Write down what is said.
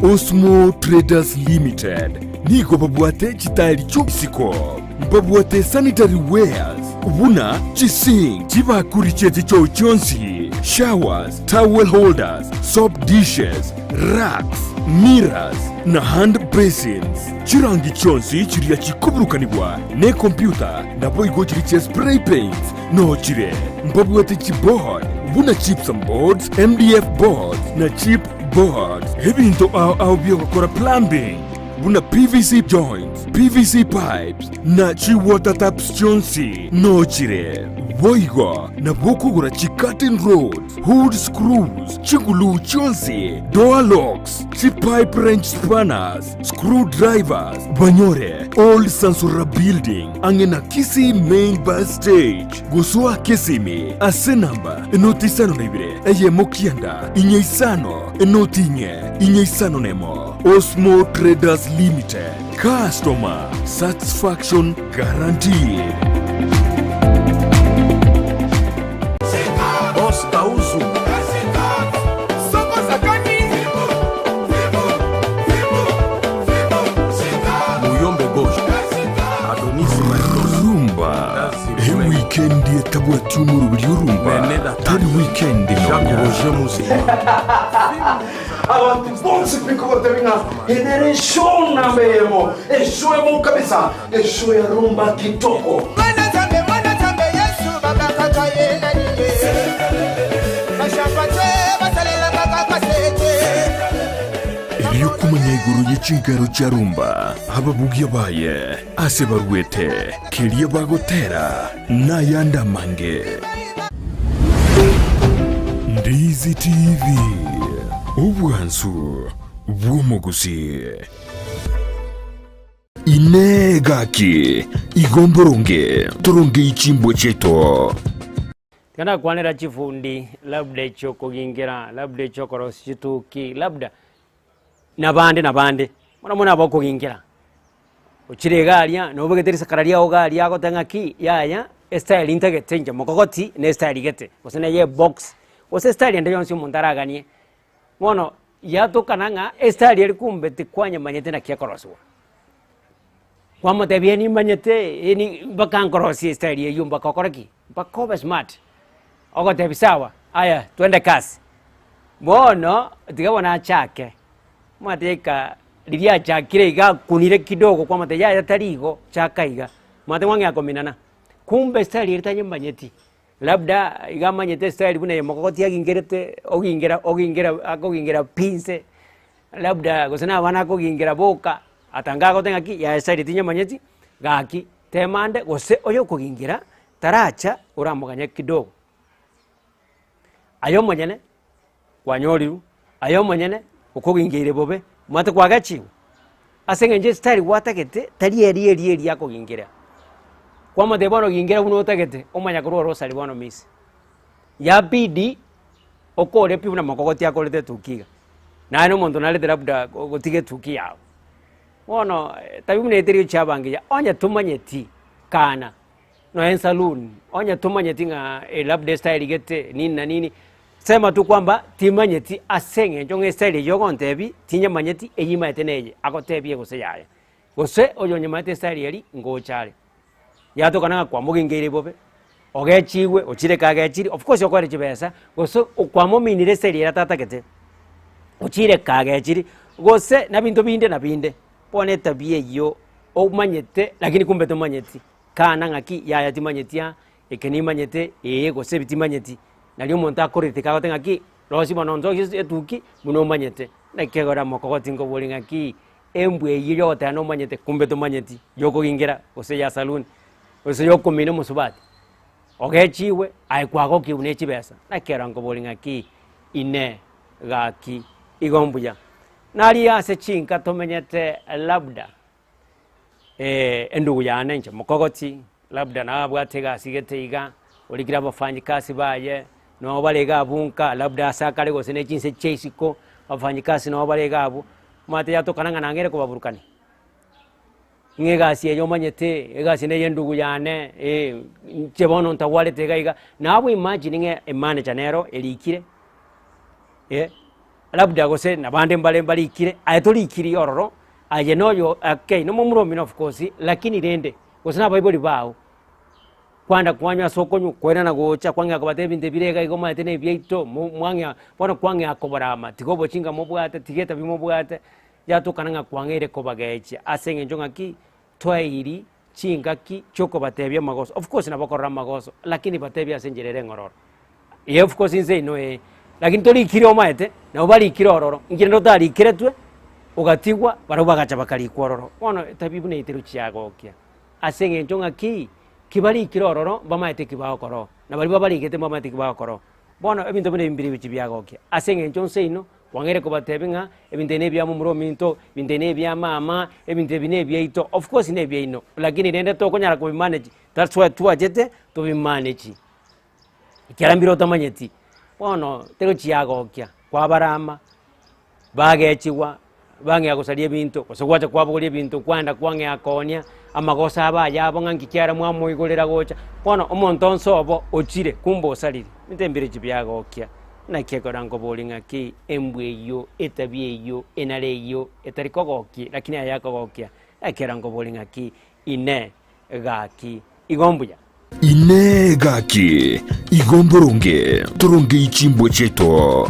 Osmo Traders Limited nigo babwate chitairi chi'obisiko, mbabwate sanitary wares buna chisink, chibakuri chie chichoo chionsi, showers, towel holders, soap dishes, racks, mirrors na hand basins. Chirangi chionsi chiria chikoburukanigwa nekompyuta naboigo chiria chia spray paints noo chire. Mbabwate chiboard buna gypsum boards, MDF boards na chip boards. Ebinto ao ao biogokora plumbing buna PVC joints, PVC pipes na chi water taps chionsi noo chire. Boigo nabo okogora chi curtain rods, hood screws, chiguluu chionsi, door locks, chi pipe wrench spanners, screw drivers, banyore Old Sansora Building ang'e na Kisii Main Bus Stage. Gosoa Kisimi ase namba enoti isano na ibere eyemo kianda inye isano enoti inye inye isano nemo. Osmo Traders Limited, customer satisfaction guaranteed. Boss Kauzu. Muyombe Gauche. Adonis Maestros. Rumba ewikendi etabwati omoroberi orumba tari wikendi Jacques nonya. Roger Muzima. Abanto bonsi pi kogotebi ng'a eye nere eshow namba eyemo, eshow emo kabisa, eshow ya rumba kitoko. Mwana Nzambe, mwana Nzambe, Yesu babakaka ye nani ye? Bashapa te, basalelaka kaka se te. Erio komanya igoro ye chinkero chia rumba, ababugia baye, ase baruete, keria bagotera, na ayande amange. Ndizi TV, obwansu bw'omogusii. Inee gaki, igo mboronge torongei chimbwa chiaito? Tiga nakwanera chifundi, labda echiokogingera, labda echiokorosia chituki, labda nabande nabande, mono mono abakogingera. Ochire iga aria, nobegete risakara riago iga aria agoteba ng'aki, yaya estyle ntagete inche mokogoti na estyle gete, gose na eye ebox, gose estyle ende yonsi omonto araganie. Bono, yatokana ng'a estyle eria kumbe tikwanyemanyete naki ekorosiwa. Kwamotebia nimanyete eni mpaka nkorosie estyle eywo mpaka okore ki? Mpaka obe smart. Ogotebia sawa, aya twende kasi. Bono, tiga bono achake, omanyete eka riria achakire iga akunire kidogo kwamotebia yaya tari igo, chaka iga, omanyete mwang'ea kominana. Kumbe estyle eria tanyemanyeti, labda iga amanyete estyle buna eye mokogoti agingerete, ogingera ogingera akogingera pi inse, labda gose na abana akogingera boka, atanga agoteba ng'aki yaya estyle tinyemanyeti, gaki tema ande gose oyo okogingera taracha oramoganye kidogo. Aye omonyene kwanyorirwe, aye omonyene okogingeire bobe, omanyete kwagechigwe, ase eng'encho estyle gwatagete tari eria eria eria akogingerea. Kwamotebia bono gingera buna otagete, omanya korwa orosari bono miss. Yabidi okore pi buna mokogoti akorete etuki iga, naye na omonto narete labda gotiga etuki yago. Bono tabia buna eteri gochia abange onye tomanyeti kana. Nonya esaloon, onye tomanyeti ng'a labda estyle gete nini na nini, sema tu kwamba timanyeti ase eng'encho ng'a estyle eywo ogontebia tinyemanyeti eywo imanyete neye, agotebie gose yaya. Gose oyo onyemanyete estyle eria ngocha are. Yatokana ng'a kwamogengeire bobe, ogechigwe, ochire kagechiri, of course okoire chibesa, gose okwamominire estyle eria atatagete, ochire kagechiri, gose na binto binde na binde. Bono etabia eyio omanyete lakini kumbe tomanyeti. Kana ng'aki, yaya timanyeti aa, eke nimanyete, ee gose ebi timanyeti. Nario omonto akoreteka agote ng'aki, rosia bono onsokia etuki buna omanyete. Naki ekero mokogoti nkoboria ng'aki, embwa eyio yogoteba nomanyete kumbe tomanyeti, yokogingera gose ya saluni, gose yokomina omosubati, ogechigwe aye kwagokigwa ne chibesa. Naki ekero nkoboria ng'aki, inee gaki igo mbuya. Naria ase chinka tomenyete labda. endugu yane inche mokogoti, labda nabwate egasi gete iga, orikire abafanyikasi baye, nabo bare iga abwo nka, labda ase akare gose ne chinse chia isiko, abafanyikasi nabo bare iga abwo, omanyete yatokana ng'a nang'ere kobaburukania. Ng'a egasi eye omanyete, egasi neye endugu yane, inche bono ntagwarete iga iga, nabo imagine ng'a emanager nero erikire. Labda gose nabande mbare mbarikire, aye torikiri ororo, aye noyo okay, nomomura omino of course, lakini rende, gose na abaibori bao, kwanda kwanywa ase okonywa, koirana gocha kwang'ea kobatebia ebinto ebire iga iga omanyete na ebiaito, mo mwang'ea bono kwang'ea kobarama, tiga obochinga mobwate, tiga etabia mobwate, yatokana ng'a kwang'eire kobagechia ase eng'encho ng'aki, twaeiri chingaki chiokobatebia amagoso, of course nabo okorora amagoso, lakini batebie ase enchera ere eng'ororo. Ee of course inse ino ee, lakini torikire omaete, nabo barikire ororo, inki rende otarikeretwe, ogatigwa, barabwo bagacha bakarikwa ororo. Bono etabi buna eye terochiagokia, ase eng'encho ng'aki, ki barikire ororo, mbamaete eki bagokora oo, na baria babarigete mbamaete eki bagokora oo. Bono ebinto buna ebi mbire ebichi biagokia, ase eng'encho nse ino, Kwang'eire kobatebia ng'a ebinto ebi nebia momura ominto, ebinto ebi nebia mama, ebinto ebi nebiaito, of course nebiaino, lakini rende tokonyara kobimanage, that's why twachete tobimanage, ekiagera mbire otamanyeti. Bono tegochiagokia, kwabarama, bagechigwa, bang'ea gosaria ebinto, gose gwacha kwabogoria ebinto kwaenda kwang'ea koonia, amagoso aba ayabo ng'a nki kiara mwamoigorera gocha, bono omonto onsi obo ochire kumbe osarire, ebinto mbire echi biagokia. Naki ekero nkoboria ng'aki embwa eyio, etabia eyio, enara eyio etari kogokia, lakini aye yakogokia, ekero nkoboria ng'aki inee gaki igo mbuya. Inee gaki, igo mboronge torongei chimbwa chiaito.